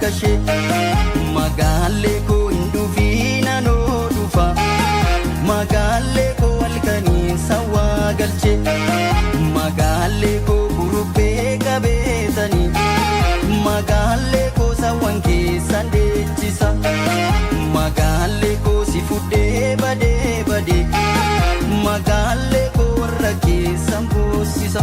harka ishee. Magaallee koo hin dhufiina noo dhufa. Magaallee koo halkaniin sawwaa galche. Magaallee koo kuruphee qabeetanii. Magaallee koo sawwan keessan deechisa. Magaallee koo si fudhee badee badee. Magaallee koo warra keessan boossisa.